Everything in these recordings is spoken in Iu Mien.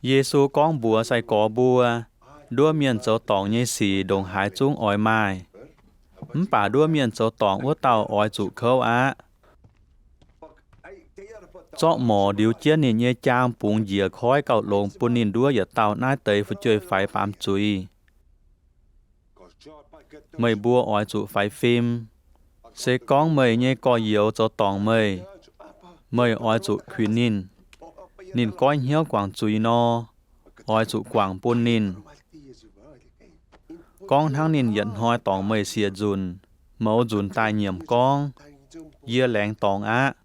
Yesu gorngv mbuox sai-gorx mbuo, nduov mienh zoux dorngc nyei sic ndongc haaix zungv oix maaih, mv baac nduov mienh zoux dorngc wuov dauh oix zuqc kouv aqv. Zorqv morc ndiux jienv ninh nyei jaang bungx njiec koiv gauh longx bun ninh nduov yietc dauh naaiv deix fu'jueiv-faix baamz zuiz. Meih mbuo oix zuqc faix fim. Se gorngv meih nyei gorx-youz zoux dorngc meih, meih oix zuqc kuinx ninh. Ninh goiv hnyouv guangc zuiz nor, oix zuqc guangc bun ninh. Gorngv hnangv ninh yietc hnoi dorngc meih siec nzunc, mouz nzunc daaih nyiemc gorngv, Yie laengz dorngx aqv,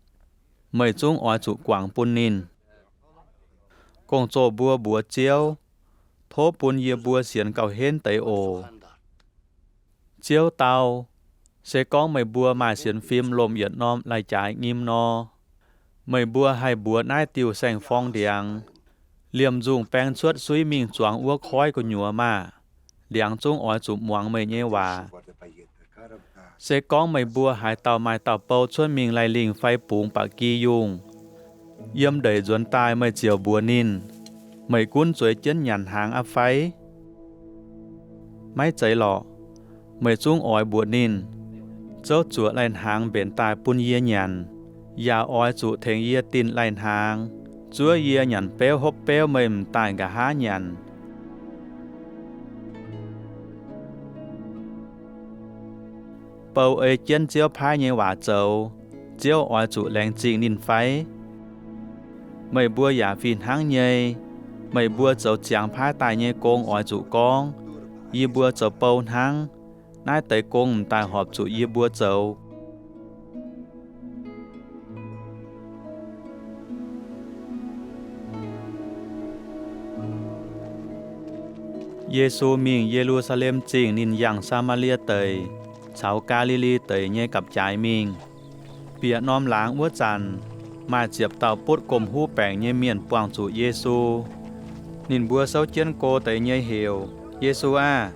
meih zungv oix zuqc guangc bun ninh. Gong-zoh mbuo mbuox Ziouv, Tov bun yie mbuo sienx gauh henv deix oc. Ziouv dau, Se gorngv meih mbuo maaih sienx fim lomh yietc norm lai-jaaix nyim nor, meih mbuo haih mbuox naaiv diuh saeng-forng ndiangx, Liemh nzungh baeng cuotv suiv mingh zuangx wuov koiv gu'nyuoz maah! Ndiangx zungv oix zuqc muangx meih nyei waac. Se gorngv meih mbuo haaix dauh maaih dauh bou cuotv mingh laih lingh fai bungx ba'gi yungh, yiem ndeic nzuonx daaih meih ziouc mbuox ninh, Meih gunv zueiz jienv nyanc hnaangx aqv fai? Maiv zeiz lorqc. Meih zungv oix mbuox ninh, Zouv zuoqc lai-hnaangx mbenc daaih bun yie nyanc, yaac oix zuqc tengx yie dinh lai-hnaangx, zuov yie nyanc beuv hopv beuv meih m'daaih nqa'haav nyanc. Bou ei jienv Ziouv paaiv nyei waac zoux, Ziouv oix zuqc laengz zingh ninh fai? Meih mbuo yaac fih hnangv nyei. Meih mbuo zoux ziangx paaiv daaih nyei gong oix zuqc gorngv, Yie mbuo zoux bou hnangv. Naaiv deix gong m'daaih horpc zuqc yie mbuo zoux. Yesu mingh Ye^lu^saa^lem Zingh ninh yangh Saa^maa^lie Deic caux Gaa^li^li Deic nyei gapv-jaaix mingh. Bieqc norm laangz wuov zanc, maaih ziepc dauh butv gomh huv baengc nyei mienh buangh zuqc Yesu. Ninh mbuo souv jienv go deix nyei heuc, Yesu aah!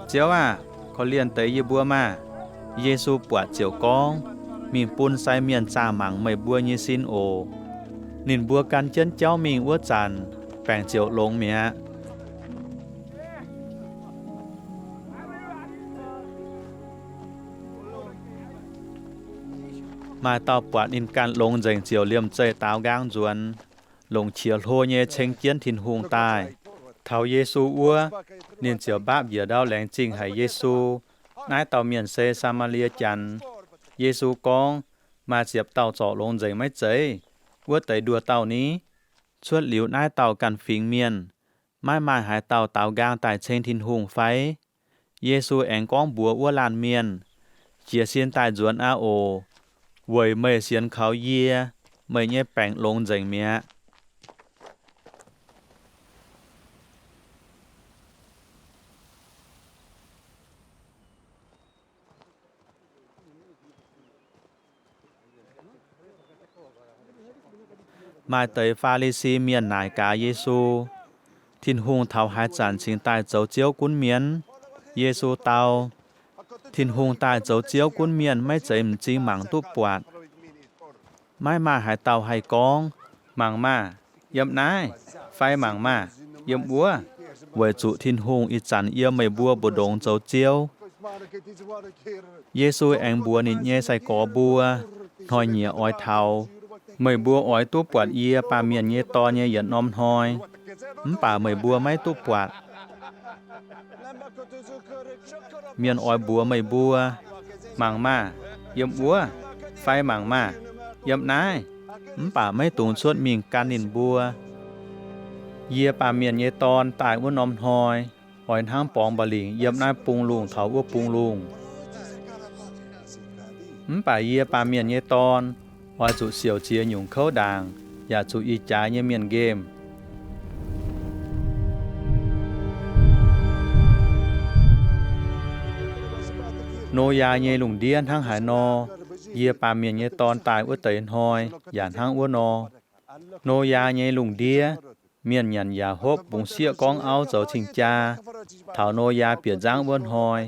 Ziouv aah! Korv-lienh deix yie mbuo maah! Yesu buatc ziouc gorngv, Mingh bun sai mienh zaah mangc meih mbuo nyei sin oc. Ninh mbuo gan jienv jauv mingh wuov zanc, baengc ziouc longx mi'aqv. Maaih dauh buatc ninh ganh longx nzengc ziouc liemh zeih daaux nqaang nzuonx, longc qiex hlo nyei ceng jienv Tin-Hungh daaih. Taux Yesu wuov, ninh ziouc mbaapv njiec ndau laengz zingh haic Yesu. Naaiv dauh mienh se Saa^maa^lie Janx. Yesu gorngv, Maaih ziepc dauh zorc longx nzengc maiv zeiz? Wuov deix nduoh dauh ni? Cuotv liuz naaiv dauh ganh fingx mienh, maiv maaih haaix dauh daaux nqaang daaih ceng Tin-Hungh fai? Yesu aengx gorngv mbuox wuov laanh mienh, Jiez sin daaih nzuonx aqv oc. Weic meih sienx kaux yie, meih nyei baengc longx nzengc mi'aqv. Maaih deix Faa^li^si Mienh naaic gaax Yesu, Tin-Hungh taux haaix zanc cingx daaih zoux Ziouv gunv mienh? Yesu dau, Tin-Hungh daaih zoux Ziouv gunv mienh maiv zeiz m'zing mangc duqv buatc. Maiv maaih haaix dauh haih gorngv, Mangc maah! Yiem naaiv, fai Mangc maah! Yiem wuov, weic zuqc Tin-Hungh ih zanc yiem meih mbuo mbu'ndongx zoux Ziouv. Yesu aengx mbuox ninh nyei sai-gorx mbuo, Hnoi-nyieqc oix taux, meih mbuo oix duqv buatc yie, Baamh Mienh nyei Dorn, nyei yietc norm hnoi, mv baac meih mbuo maiv duqv buatc. Mienh oix mbuox meih mbuo, Mangc maah! Yiem wuov, fai Mangc maah! Yiem naaiv, mv baac maiv dungx cuotv mingh gan ninh mbuo. Yie, Baamh Mienh nyei Dorn, daaih wuov norm hnoi oix hnangv borngz mba'lingc yiem naaiv bung lungh taux wuov bung lungh. Mv baac yie, Baamh Mienh nyei Dorn, oix zuqc siouc ziex nyungc kouv ndaangc, yaac zuqc ih jaax nyei mienh nqemh. Noyaa nyei lungh ndiev hnangv haaix nor, yie, Baamh Mienh nyei Dorn, daaih wuov deix hnoi yaac hnangv wuov nor. Noyaa nyei lungh ndiev Mienh nyanc yaac hopv, bungx sieqv gorngv auv zoux cing-jaa. Taux Noyaa bieqc nzangv wuov hnoi,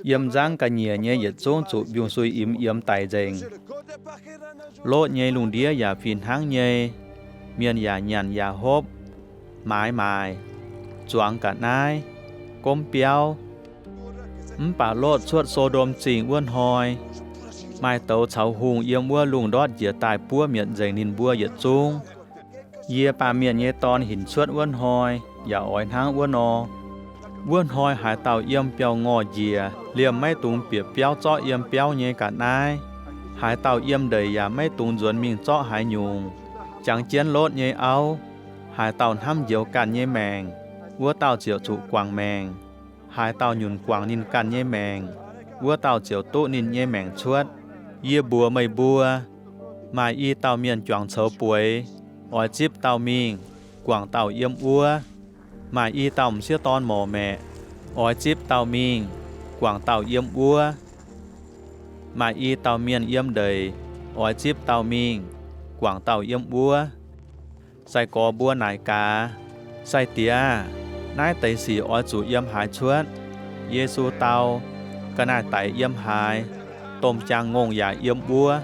yiem nzangv ga'nyiec nyei yietc zungv zuqc mbiungc-suiv imx yiemx daic nzengc. Lotv nyei lungh ndiev yaac fih hnangv nyei. Mienh yaac nyanc yaac hopv, maaiz maaic, zuangx ga'naaiv, gomv biauv. Mv baac Lotv cuotv So^ndom Zingh wuov hnoi, maaih douz caux hungh yiem wuov lungh ndortv njiec daaih buov mietc nzengc ninh mbuo yietc zungv. Yie, Baamh Mienh nyei Dorn, hinc cuotv wuov hnoi yaac oix hnangv wuov nor. Wuov hnoi haaix dauh yiem biauv-ngorh njiec, liemh maiv dungx bieqc biauv zorqv yiem biauv nyei ga'naaiv. Haaix dauh yiem ndeic yaac maiv dungx nzuonx mingh zorqv haaix nyungc. Jangx jienv Lotv nyei auv, haaix dauh hnamv njoux ganh nyei maengc, wuov dauh ziouc zuqc guangc maengc. Haaix dauh nyunc guangc ninh ganh nyei maengc, wuov dauh ziouc duqv ninh nyei maengc cuotv. Yie mbuox meih mbuo, maaih i dauh mienh juangc coux bueix, oix zipv dauh mingh, guangc dauh yiem wuov. Maaih i dauh m'sieqv dorn morc maeqc, oix zipv dauh mingh, guangc dauh yiem wuov. Maaih i dauh mienh yiem ndeic, oix zipv dauh mingh, guangc dauh yiem wuov. Sai-gorx mbuo naaic gaax, Sai-Diex aah! Naaiv deix sic oix zuqc yiem haaix cuotv? Yesu dau, Ga'naaiv-daic yiem haaix, domh jaang-ngongh yaac yiem wuov.